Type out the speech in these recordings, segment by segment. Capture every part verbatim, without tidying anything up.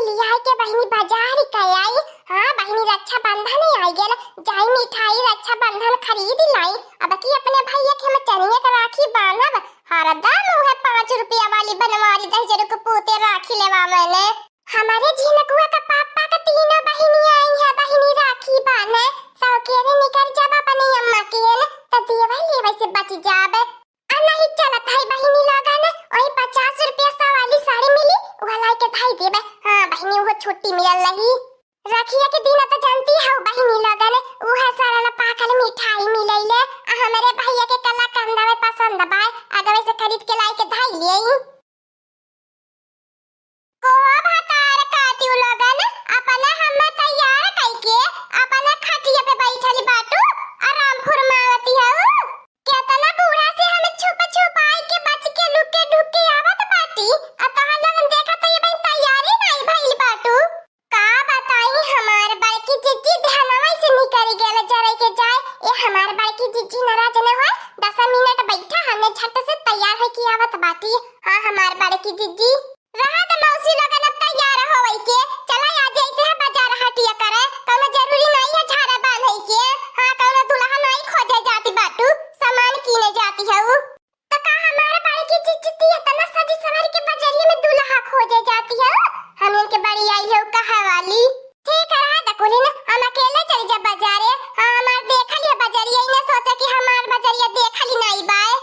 लियाई के बहिनी बाजार कइ आई। हाँ बहिनी, रक्षाबंधन आई गेल, जाई मिठाई रक्षाबंधन खरीद लाई। अब की अपने भइया के हम चनिया के राखी बांधब। हरदम उहे पाँच रुपया वाली बनवारी दहिजरू के पूते राखी लेवा मैंने। हमरे झिनकुआ का पापा का तीनों बहिनी आई है, बहिनी राखी बांधे। सौकेरे निकर जाब अपने अम्मा के न, त देवे लेवे से बच जाबे। आ नहीं चलत है बहिनी लोगन, वही पचास रुपया सौ वाली साड़ी मिली, वह लाई के धाई देबे। हाँ बहिनी, वो छुट्टी मिलल रही। रखिया के दिन त जानती हौ बहिनी लोगन, उहे सरल पाकल मिठाई मिलैले। आ हमरे भइया के कलाकंद में पसंद बाय, अगवे से खरीद के लाई के धाई लेई। को भतार काटियो लोगन, अपना हम्मे तैयार कइके अपना खटिया पे बैठल बाटू, आराम फुरमावती हऊ। केतना बूढ़ा से हम छुप छुपाई के बच के लुके ढुके आवत बाटी, आ तोहर लोगन देखत ये बहिन तैयारी नाई भइल बाटू। का बताई, हमार बड़की जिज्जी ध्यानवा से निकल गेल जरे के जाए। ए हमार बड़की जिज्जी नाराज न होए, दस मिनट बैठा, हमने झट से तैयार होके आवत बाटी। हाँ हमार बड़की जिज्जी। रहा त मौसी लोगन अब तैयार होवई के, चला आ जैसे है बाजार हटिया करे, कौनो जरूरी नहीं है झाड़ा बांधई के। हाँ कौनो दुल्हा नहीं खोजे जाती बाटू, सामान कीने जाती हऊ। त का हमार बड़की जिज्जी ती इतना सजी सवर के बजरिया में दुल्हा खोजे जाती हऊ? हम इनके बड़ी आई हऊ कहे वाली। ठीक है रहा दकुलिन, हम अकेले चली जा बाजारे। हाँ हमार देखल ये बजरिया, ई ना सोचा कि हमार बजरिया देखल ही नहीं बाय।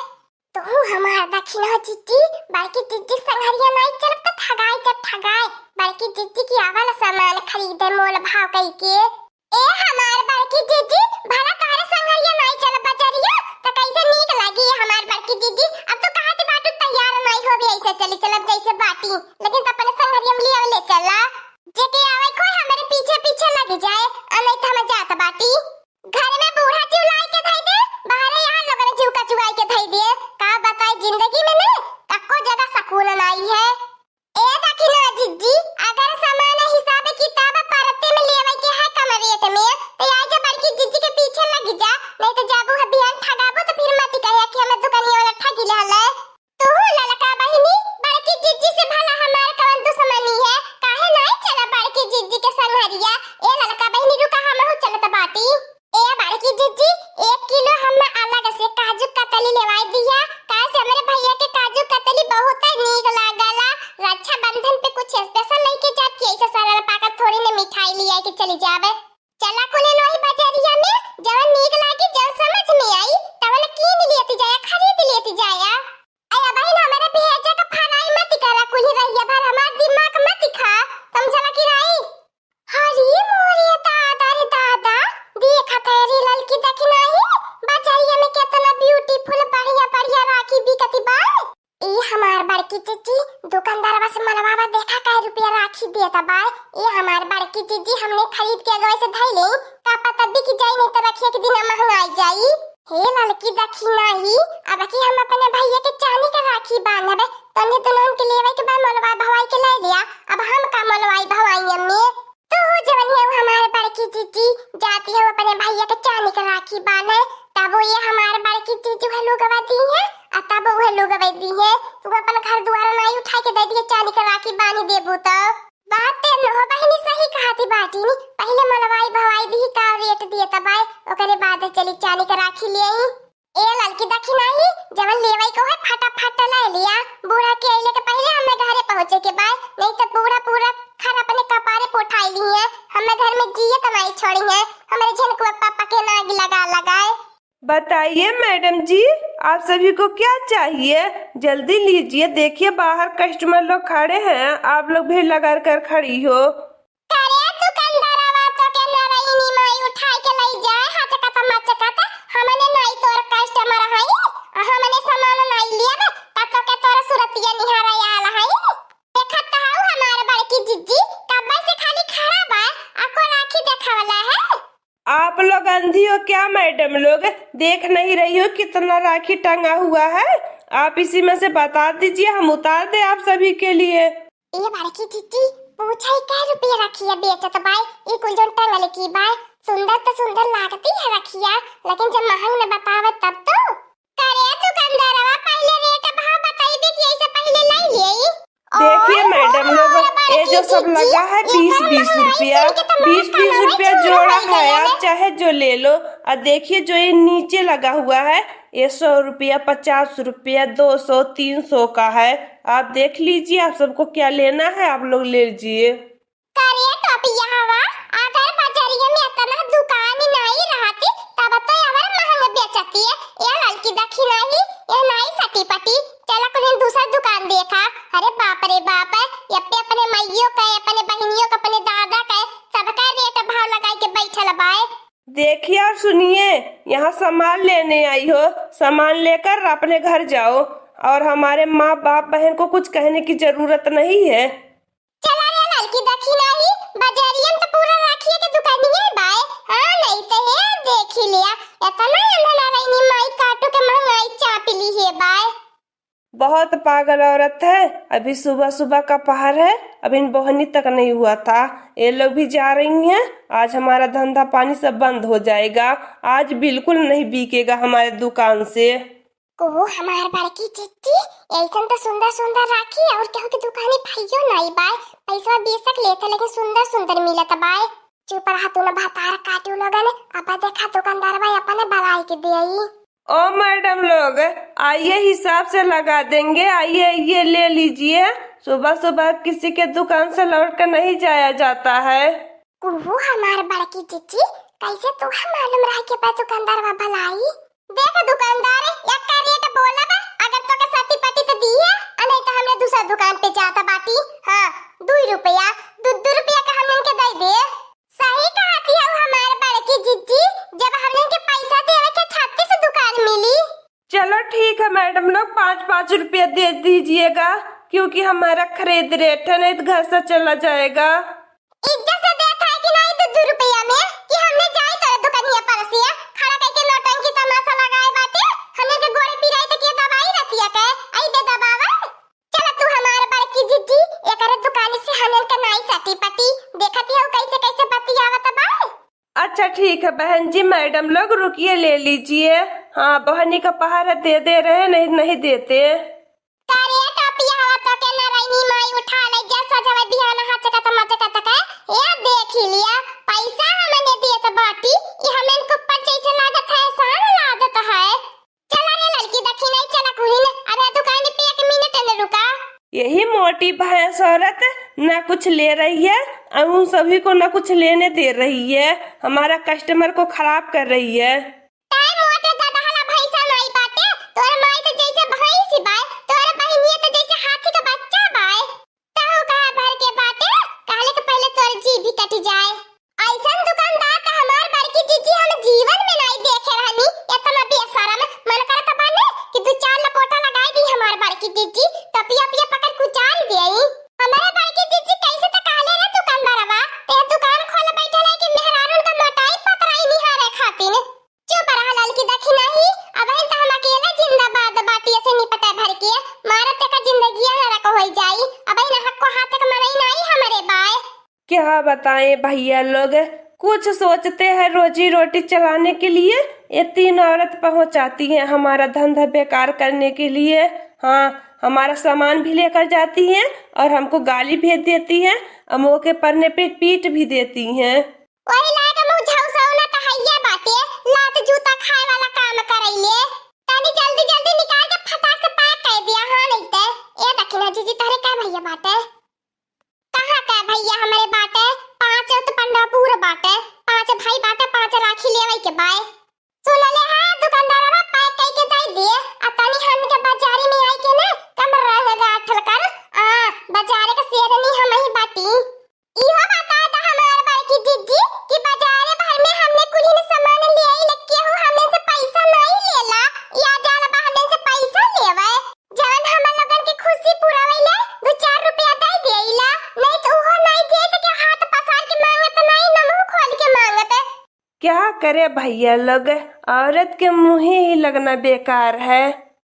तू हमार दखिना जिज्जी, बड़की जिज्जी संघरिया नाई चलब त ठगाई जब ठगाए। बड़की जिज्जी की आवल सामान खरीदे मोल भाव कई के। ए हमार बड़की जिज्जी, भला तोहरे संघरिया नाई चलब बजरिया, त कैसे नीक लागी ए हमार बड़की जिज्जी? अब तो कहत बाटू तैयार नाई होबे, ऐसे चली चलब जैसे बाटी, लेकिन त अपने संघरिया में लिया ले चला। जेके आवे कोई हमरे पीछे पीछे लग जाए, आ नहीं त हम जात बाटी। घर में बूढ़ा चिल्लाए के धई दे, बाहरे यहाँ लोगन चिउका चुआए के धई दे। का बताई जिंदगी में न कक्को जगह सुकून नाई है। ए दखिना जिज्जी, अगर सामान हिसाब किताब परते में लेवे के है कम रेट में, त आई जा बड़की जिज्जी के पीछे लग जा, नहीं त जाबू है बिहान ठगाबू त फिर मत कहे कि हमें दुकानिया वाला ठगी ले हले। तू ललका बहिनी, बड़की जिज्जी से भला हमार कवन दुश्मनी है? काहे नाई चला बड़की जिज्जी के संघरिया? ए ललका बहिनी रुका, हमहू चलत बाटी। ए बड़की जिज्जी, एक किलो हम अलग से काजू कतली लेवाई दिया, काहे से हमरे भैया के काजू कतली बहुत नीक लागला। रक्षाबंधन पे कुछ स्पेशल लेके जाब कि ऐसे सरल पाकत थोड़ी ने मिठाई लिया के चली जाबे। चला कुले लोही बजरिया में, जवन नीक लागी, जवन समझ में आई, तवन कीन लेती जाया, खरीद लेती जाया। अरे बहिन, हमारे भेजे का फराई मत करा, कुल रहिया भर हमार दिमाग मत खा, समझला कि नाई? अरे मोरे दादा रे दादा, देखत है रे ललकी दखिनाही, बजरिया में केतना beautiful बढ़िया बढ़िया राखी बिकत बा। ए हमार बड़की जिज्जी, दुकानदारवा से मनवावा, देखा कै रुपया राखी देत बा। ए हमार बड़की जिज्जी, हमने खरीद के अगवे से धई लेई, का पता बिक जाई, नहीं त रखिया के दिन महंगाई जाई। हे ललकी दखिनाही, अब की हम अपने भैया के चांदी के राखी बांधबे, तने दुल्हन के लेवे के बा, मोलवा भवाई के ले लिया, अब हम का मोलवाई भवाई अम्मी? तू जवन है वो हमार बड़की जिज्जी, जाती है अपने भैया के चांदी के राखी बांधे, तब वो ये हमार बड़की जिज्जी वह लुगवा दी है, आ तब वह लुगवा दी है, तू अपन घर दुआर नाई उठा के दे दिए, चांदी के राखी बांध देबू तो। बात ते नहो बहिनी सही कहती बाटी नी, पहिले मोलवाई भवाई दी का रेट दिए तबाय, ओकरे बाद चली चांदी के राखी ले आई। ए ललकी दखिनाही, जवन लेवई को है फटाफट ले लिया, बूढ़ा के अइले के पहिले हमें घरे पहुँचे के बाय, नहीं तो बूढ़ा पूरा खर अपने कपारे पे उठाई ली है, हमें घर में जिए त नाई छोड़ी है, हमारे झनकुआ पापा के नाग लगा लगाए। बताइए मैडम जी, आप सभी को क्या चाहिए? जल्दी लीजिए, देखिए बाहर कस्टमर लोग खड़े हैं, आप लोग भीड़ लगा कर खड़ी हो। करे दुकानदारवा, तो के नरैनी माई उठाए के लई जाए, हचकत मचकत, हमने नाई तोर कस्टमर हई, हमने सामान नाई लियब, तब तो के तोर सुरतिया निहारे आल हई। देखत तो हऊ हमार बड़की जिज्जी, कब्बे से खाली खड़ा बा, आ को राखी देखावला है। आप लोग अंधी हो क्या मैडम लोग, देख नहीं रही हो कितना राखी टंगा हुआ है? आप इसी में से बता दीजिए, हम उतार दें आप सभी के लिए। ए बड़की जिज्जी, पूछा ही कै रुपया रखिया बेचत बाय? ई कुल जौन टंगल की बाय, सुंदर तो सुंदर लागती है रखिया, लेकिन जब महंग न बतावे तब तो। करे दुकानदारवा, पहिले रेट भाव बताइबे कि ऐसे पहिले लाई लेई। देखिए ओए मैडम हो, लोग, हमार ये जो सब लगा है बीस बीस रुपया, बीस बीस रुपया जोड़ा है, आप चाहे जो ले लो। और देखिए जो ये नीचे लगा हुआ है, ये सौ रुपया, पचास रुपया, दो सौ, तीन सौ का है। आप देख लीजिए, आप सबको क्या लेना है आप लोग ले लीजिए। करे टोपिया हवा, अगर बजरिया में इतना दुकान नहीं रहती, तब तो अवर महंग बेचती है। ये ललकी देखी नहीं, ये नहीं सटी पटी, चला कुछ दूसरा दुकान देखा। अरे बाप रे बाप, ये पे अपने माइयों का, अपने बहनियों का, अपने दादा का, सबका रेट भाव लगाई के बैठल बाए। देखिए और सुनिए, यहाँ सामान लेने आई हो, सामान लेकर अपने घर जाओ, और हमारे माँ बाप बहन को कुछ कहने की जरूरत नहीं है। चला रे ललकी, देखी नाही, बजरियन त पूरा राखिए के दुकानिए बाय। हाँ, नहीं तो हे, देखी लिया, इतना अंधना रहनी माई काटू के महंगाई चाप ली है बाय। बहुत पागल औरत है, अभी सुबह सुबह का पहर है, अभी बहनी तक नहीं हुआ था। ये लोग भी जा रही हैं, आज हमारा धंधा पानी सब बंद हो जाएगा, आज बिल्कुल नहीं बिकेगा हमारे दुकान से। ओहो, हमार बड़की जिज्जी, ऐसन तो सुंदर सुंदर राखी और केहू के दुकानी भाइयो नाई बाय। पैसा बेशक लेत है, लेकिन सुंदर सुंदर मिलत बाय। चुप रहा तू न, भतार काटू लोगन। अब देखा दुकानदार भाई अपने बलाई के देई। ओ मैडम लोग, आइए हिसाब से लगा देंगे, आइए, आइए ले लीजिए। सुबह सुबह किसी के दुकान से लौट कर नहीं जाया जाता है। कुहू हमार बड़की जिज्जी, कैसे तोहे मालूम रहा कि बा दुकानदारवा भलाई? देख दुकानदार, एक्का रेट बोलब, अगर तोके सटी पटी त दिहे, आ नहीं त हमने दूसरा दुकान पे जाता बाटी। हाँ, दुई रुपया, दू, दू रुपया का हमन के दे दे। सही कहती हऊ हमार बड़की जिज्जी, जब हमन के पैसा देवे के छत्तीस दुकान मिली। चलो ठीक है मैडम लोग, पाँच पाँच रुपया दे दीजिएगा, क्योंकि हमारा खरीद रेट है, नहीं तो घर से चला जाएगा। इज्जत से देत है कि नहीं दू दू रुपया में, कि हमने जाई तोरे दुकनिया पर से खड़ा करके नौटंकी तमाशा लगाए बाटे, हमने के गोड़े पिराई तो के दबाई रतिया के, आई बे दबावा। चल तू हमार बड़की जिज्जी, एकरे दुकानी से हमन के नाई सटी पटी, देखती हऊ कैसे कैसे बतियावत बा। अच्छा ठीक है बहन जी, मैडम लोग रुकिए, ले लीजिए। हाँ, बहनी का पहर है, दे दे रहे, नहीं, नहीं देते। का रे टोपिया हवा, तो के नारायणी माई उठा ले जा, सजावे बिहान हाथ चका तमा चका तका। ये देख ही लिया, पैसा हमने दिए तो बाटी, ये हमन के ऊपर जैसे लागत है, एहसान लागत है। चला रे लड़की, देखी नहीं, चला कुहिन, अरे दुकान पे एक मिनट न रुका। यही मोटी भैंस औरत ना कुछ ले रही है और उन सभी को ना कुछ लेने दे रही है, हमारा कस्टमर को खराब कर रही है। ताई मोटे गदहला भैंसा नाई बाटे, तोर माई तो जैसे भैंस ही बाय, तोर बहिनिया तो जैसे हाथी का बच्चा बाय। तहु कहा भर के बाटे, कहले के पहले तोर जीभ ही कट जाए। ऐसन दुकानदार त हमार बड़की जिज्जी हम जीवन में नाई देखे रहनी, इतना बेशरम। मन करत बाने कि दू चार लपोटा लगाई दी हमार बड़की जिज्जी, तपिया पिया पकड़ कुचाल देई। हमारे बड़की जिज्जी कैसे त कहले रे दुकानदारवा, ते दुकान खोल बैठल है कि मेहरारून का मोटाई पतराई निहारे खातिर। चुप रहा ललकी, देखी नहीं, अबहिन त हम अकेला जिंदाबाद बाटी से निपटे भर के, मारत का जिंदगिया नरक होई जाई। अबहिन हक्को हाथ के मनई नाई हमरे बाय। क्या बताएं भैया लोग, कुछ सोचते हैं रोजी रोटी चलाने के लिए, ये तीन औरत पहुंचाती हैं हमारा धंधा बेकार करने के लिए। हाँ, हमारा सामान भी लेकर जाती हैं और हमको गाली भेज देती हैं और मौके पड़ने पे पीट भी देती हैं। वही लायक मुँह झौसौ न त हइये बाटे, लात जूता खाए वाला काम करइले। तनी जल्दी जल्दी निकाल के फटाक से पैक कर दिया, हाँ नहीं ते। ए दखिना जीजी, तोहरे कै भैया बाटे? कहाँ कै भैया हमरे बाटे? पाँच तो पंडा पूर बाटे, पाँच भाई बाटे, पाँच राखी लेवे के बाय। सुन ले है, दुकानदारवा पैक कई के दे दिए, आ तनी हमके बाजारी में आई के ना, कम रंग गाठल कर, आ, बाजारे के शेरनी हम ही बाटी। इहो बता द हमार बड़की जिज्जी कि बाजारे भर में हमने कुलीन सामान ले आई, लेकिन केहू हमने से पैसा नहीं लेला, या जाल बा हमने से पैसा लेवे। जवन हमन लोगन के खुशी पुरावेले, दो चार रुपया दे देइला, नहीं तो उहो नहीं दे तो के हाथ पसार के मांगत, नहीं न मुंह खोल के मांगत। क्या करे भैया लोग, औरत के मुँह ही लगना बेकार है।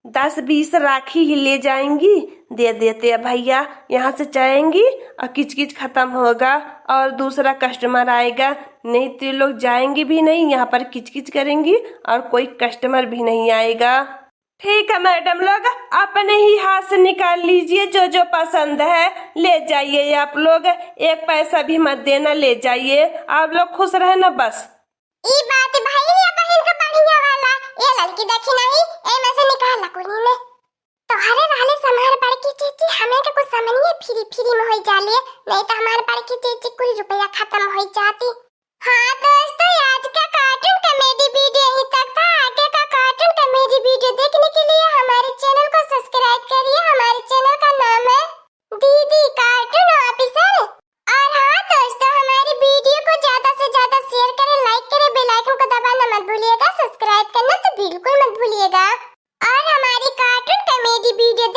दस बीस राखी ही ले जाएंगी, दे देते हैं भैया, यहाँ से जाएंगी और किचकिच खत्म होगा और दूसरा कस्टमर आएगा। नहीं तो ये लोग जाएंगी भी नहीं, यहाँ पर किचकिच करेंगी और कोई कस्टमर भी नहीं आएगा। ठीक है मैडम लोग, अपने ही हाथ से निकाल लीजिए, जो जो पसंद है ले जाइए आप लोग, एक पैसा भी मत देना, ले जाइए, आप लोग खुश रहे ना बस। ई बात भाई या बहिन का बढ़िया वाला, ये लड़की देखी नहीं, एमे से निकाल ला कुली ने। तोहरे रहले से हमार बड़की चीची, हमें के कुछ समनिए फ्री फ्री में होई जाले, नहीं तो हमार बड़की चीची कुल रुपया खत्म होई जाती। हाँ दोस्तों, आज का कार्टून कॉमेडी वीडियो यहीं तक था। आगे का कार्टून कॉमेडी वीडियो देखने के लिए हमारे चैनल को सब्सक्राइब करिए। हमारे चैनल का नाम है दीदी कार्टून ऑफिशियल। और हाँ दोस्तों, हमारी वीडियो को ज्यादा से ज्यादा शेयर करें, लाइक करें, बेल आइकन को दबाना मत भूलिएगा, सब्सक्राइब करना तो बिल्कुल मत भूलिएगा। और हमारी कार्टून कॉमेडी वीडियो